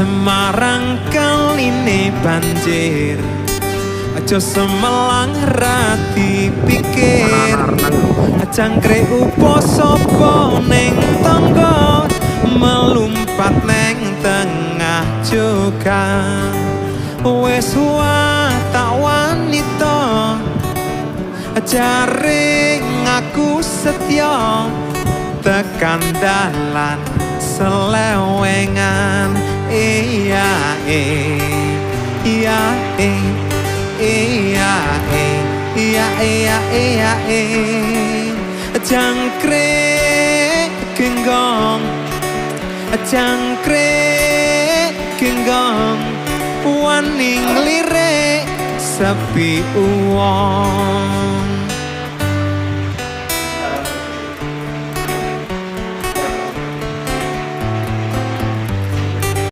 Semarang kaline banjir, aja Semelang ra dipikir. Jangkrik upo sapa ning tangga, melumpat neng tengah jokang. Wes tak wanita, jare ngaku setya, tekan dalan selewengan. Iya eh iya eh iya eh iya iya iya eh. Jangkrik genggong, jangkrik genggong, wani nglirik sepi uwong.